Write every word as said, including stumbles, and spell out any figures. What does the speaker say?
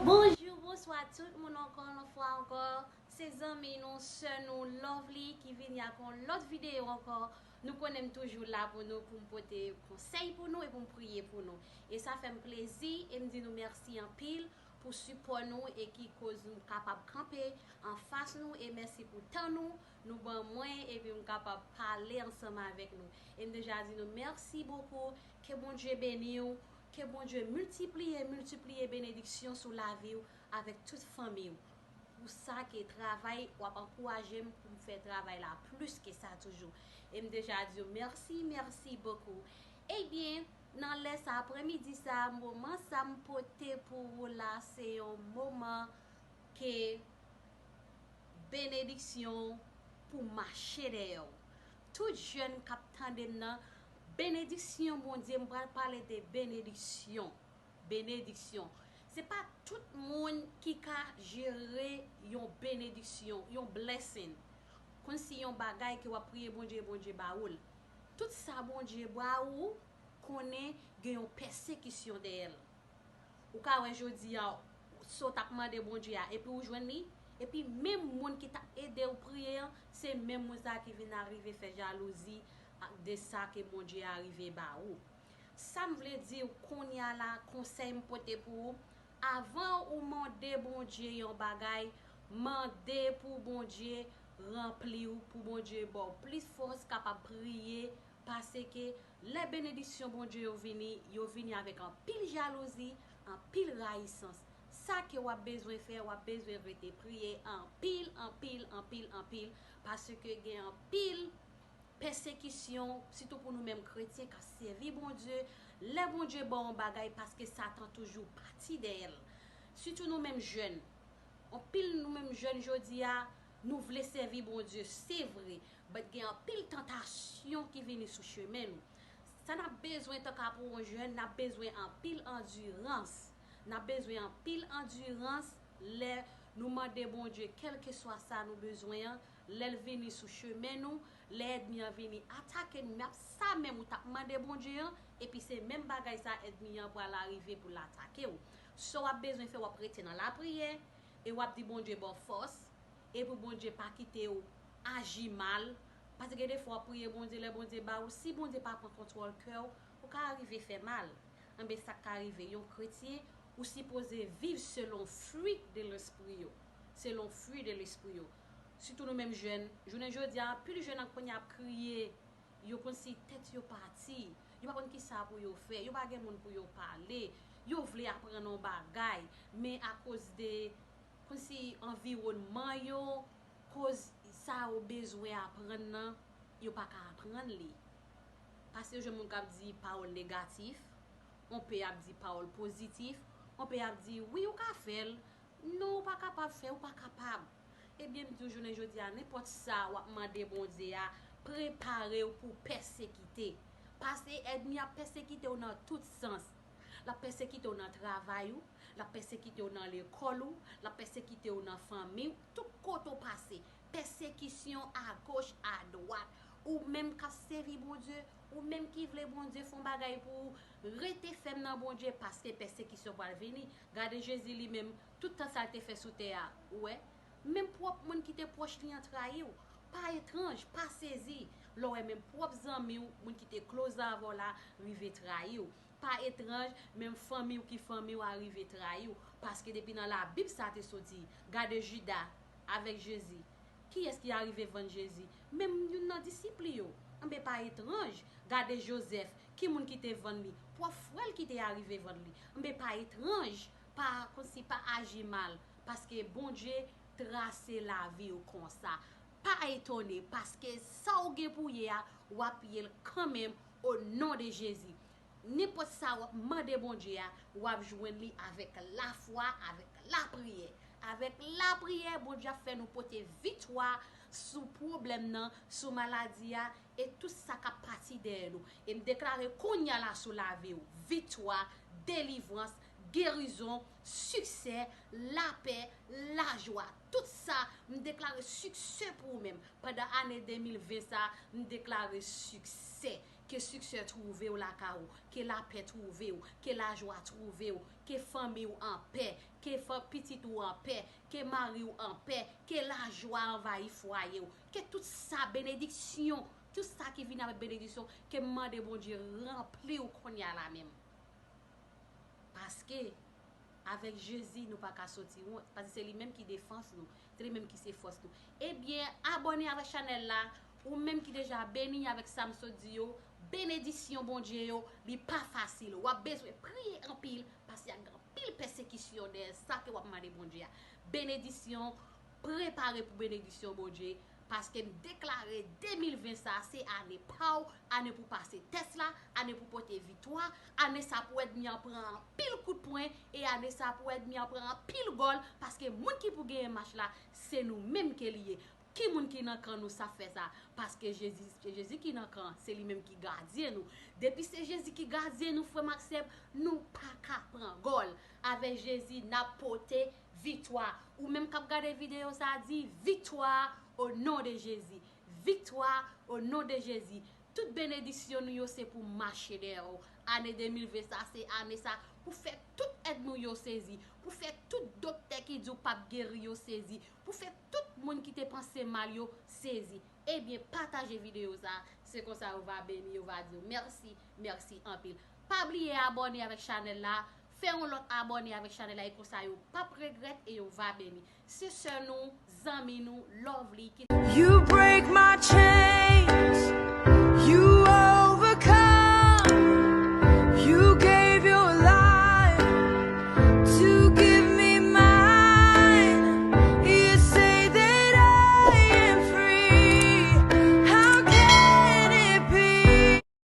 Bonjou, bonswa tout moun ankò, yon fwa ankò. Se zanmi nou, sè nou, Lovely, ki vini ak yon lòt videyo ankò. Nou konnen m toujou la pou nou, pou m pote konsèy pou nou e pou m priye pou nou. E sa fè m plezi e m di nou mèsi anpil pou sipò nou e ki koz nou kapab kanpe anfas nou e mèsi pou tan nou, nou ban mwen epi m kapab pale ansanm avèk nou. E m deja di nou mèsi bokou, ke Bondye beni w, ke Bondye miltipliye, miltipliye benediksyon sou lavi w avèk tout fanmi w. Pou sa ke travay, w ap ankouraje m pou m fè travay la plis ke sa toujou. E m deja di w mèsi, mèsi bokou. Ebyen, nan lè sa, aprèmidi sa, moman sa m pote pou ou la, se yon moman ke benediksyon pou mache dèyè w. Tout jèn k ap tande m nan, benediksyon Bondye, m pral pale de benediksyon. Benediksyon. Se pa tout moun ki ka jere yon benediksyon, yon blessing. Kòmsi yon bagay ke w ap priye Bondye, Bondye ba ou l. Tout sa Bondye ba ou, konnen gen yon pèsekisyon dèyè l. Ou ka wè jodi a, sa w t ap mande Bondye a, epi ou jwenn li, epi menm moun ki t ap ede w priye an, se menm moun sa a ki vin arive fè jalouzi a, de sa ke Bondye a rive ba ou. Sa m vle di w kounye a la, konsèy m pote pou ou, avan ou mande Bondye yon bagay, mande pou Bondye ranpli w, pou Bondye ba w plis fòs, kapab priye, paske lè benediksyon Bondye yo vini, yo vini avèk anpil jalouzi, anpil rayisans. Sa ke w ap bezwen fè, w ap bezwen rete priye anpil, anpil, anpil, anpil, paske gen anpil pèsekisyon, sitou pou nou menm kretyen k ap sèvi Bondye. Lè Bondye ba w yon bagay, paske Satan toujou pati dèyè l. Sitou nou menm jèn. Anpil nou menm jèn jodi a, nou vle sèvi Bondye, se vre, but gen anpil tantasyon ki vini sou chemen nou. Sa n ap bezwen, tankou pou yon jèn, n ap bezwen anpil andirans. N ap bezwen anpil andirans lè nou mande Bondye, kèlkeswa sa nou bezwen an, lè l vini sou chemen nou, lè ènmi an vini atake nou, men ap sa menm ou t ap mande Bondye an, epi se menm bagay sa ènmi an pral arive pou l atake w. Sa w ap bezwen fè, w ap rete nan lapriyè, e w ap di Bondye ba w fòs, e pou Bondye pa kite w aji mal, paske gen defwa w ap priye Bondye, lè Bondye ba ou, si Bondye pa pran kontwòl kè w, ou ka arive fè mal. Enben, sa k ka rive yon kretyen, ou sipoze viv selon fwi de lespri yo. Selon fwi de lespri yo. Sitou nou menm jèn, jounen jodi a, anpil jèn an kounye a ap kriye, yo kòmsi tèt yo pati, yo pa konn kisa pou yo fè, yo pa gen moun pou yo pale, yo vle aprann yon bagay, men akoz de, kòmsi anviwònman yo, koz sa yo bezwen aprann nan, yo pa ka aprann li. Paske yo jwenn moun k ap di pawòl negatif, on pè ap di pawòl pozitif, on pè ap di, wi, ou ka fè l, non, ou pa kapab fè, ou pa kapab. Ebyen, m di w, jounen jodi a, nenpòt sa w ap mande Bondye a, prepare w pou pèsekite. Paske ènmi ap pèsekite w nan tout sans. L ap pèsekite w nan travay ou, l ap pèsekite w nan lekòl ou, l ap pèsekite w nan fanmi w, tout kote w pase. Pèsekisyon agoch, adwat. Ou menm k ap sèvi Bondye, ou menm ki vle Bondye fè yon bagay pou ou, rete fèm nan Bondye, paske pèsekisyon pral vini. Gade Jezi li menm, tout tan sa l te fè sou tè a, ou wè? Menm pwòp moun ki te pwòch li an trayi w. Pa etranj, pa sezi, lè w wè menm pwòp zanmi w, moun ki te close avè w la, rive trayi w. Pa etranj, menm fanmi w ki fanmi w a rive trayi w. Paske depi nan Labib sa te soti, gade Jida avèk Jezi. Kiyès ki arive vann Jezi? Menm youn nan disip li yo. Enben, pa etranj, gade Jozèf, ki moun ki te vann li? Pwòp frè l ki te arive vann li. Enben, pa etranj, pa, kòmsi pa aji mal, paske Bondye trase lavi w konsa. Pa etone, paske sa w gen pou ye a, w ap ye l kanmenm, o non de Jezi. Nenpòt sa w ap mande Bondye a, w ap jwenn li avèk lafwa, avèk lapriyè. Avèk lapriyè, Bondye ap fè nou pote viktwa sou pwoblèm nan, sou maladi a, e tout sa k ap pati dèyè nou. E m deklare kounye a la sou lavi w, viktwa, delivrans, gerizon, siksè, lapè, lajwa. Tout sa, m deklare siksè pou ou menm. Pandan ane de mil ven sa, m deklare siksè. Ke siksè twouve w lakay ou, ke lapè twouve w, ke lajwa twouve w, ke fanmi w anpè, ke fan pitit ou anpè, ke mari w anpè, ke lajwa anvayi fwaye w, ke tout sa benediksyon, tout sa ki vini avèk benediksyon, ke m mande Bondye ranpli w kounye a la menm. Paske avèk Jezi nou pa ka soti wont, paske se li menm ki defans nou, se li menm ki se fòs nou. Ebyen, abòne avèk chanèl la, ou menm ki deja beni avèk sa m sot di yo, benedisyon Bondye yo, li pa fasil. W ap bezwen priye anpil, paske y ap gen anpil pèsekisyon dèyè sa ke w ap mande Bondye a. Benedisyon, prepare pou benedisyon Bondye, paske m deklare de mil ven sa se ane pa w, ane pou pase tès la, ane pou pote viktwa, ane sa pou ènmi an pran anpil kout pwen, e ane sa pou ènmi an pran anpil gòl, paske moun ki pou genyen match la, se nou menm ke li ye. Ki moun ki nan kan nou sa fè sa? Paske Jezi, se Jezi ki nan kan, se li menm ki gadyen nou. Depi se Jezi ki gadyen nou, frè m ak sè m, nou pa ka pran gòl. Avèk Jezi, n ap pote viktwa. Ou menm k ap gade videyo sa, di viktwa o non de Jezi. Viktwa o non de Jezi. Tout benedisyon nou yo se pou mache dèyè w. Ane de mil ven sa, se ane sa pou fè tout ènmi yo sezi, pou fè tout doktè ki di w p ap geri yo sezi, pou fè tout moun ki te panse mal yo sezi. Ebyen, pataje videyo sa, se konsa yo va beni, yo va di w mèsi, mèsi anpil. Pa bliye abòne avèk chanèl la, fè yon lòt abòne avèk chanèl la, e konsa yo p ap regrèt e yo va beni. Se sè nou, zanmi nou, Lovely ki You break my chains.